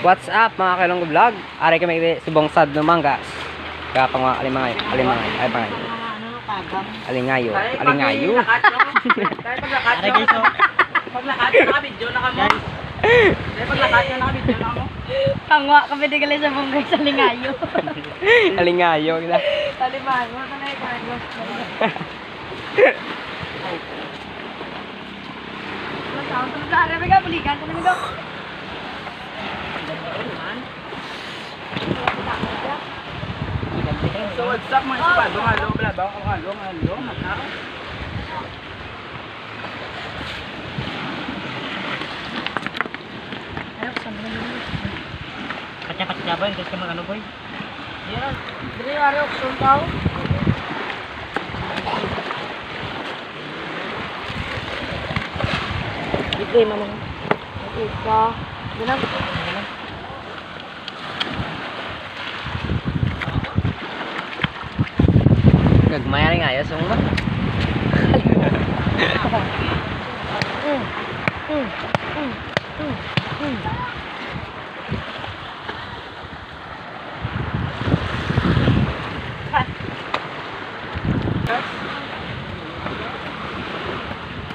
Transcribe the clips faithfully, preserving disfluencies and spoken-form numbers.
What's up, mga kailong vlog? Ari kami diri sa bungad sang Mangas. Kapangwa, alimangay, alimangay, alimangay. Mga ano, no, kagang. Alingayo, Tayo, alingayo. Pag lakat, no? Tayo, pag lakat, Aray, no? Guys, oh. Pag lakat, naka-video na kamo. Guys. Tayo, pag lakat, naka-video na kamo. Pangwa kami di gali sa bungad sang Alingayo. Alingayo, kita. Taliban, wala na yung kagang. Wala, wala, wala, buligan ko na nito. So, what's up, mga espadong? Hello, bla, bla, hello, hello, hello. Ayaw, saan mo nalulog? Patya-patya, boy. Ang galing ka mag-ano, boy. Yan. Dili, ari, aksyon daw. Libre, mama. Ito. Ganun. Gagmay, ari nga, ya, sungba.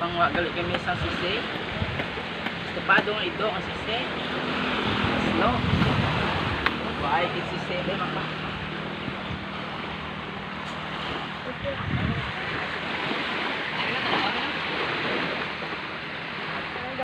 Pangwa gali kami sa sisi. Estopado nga ido ang sisi. Slow. Why gid sisi, be, mama?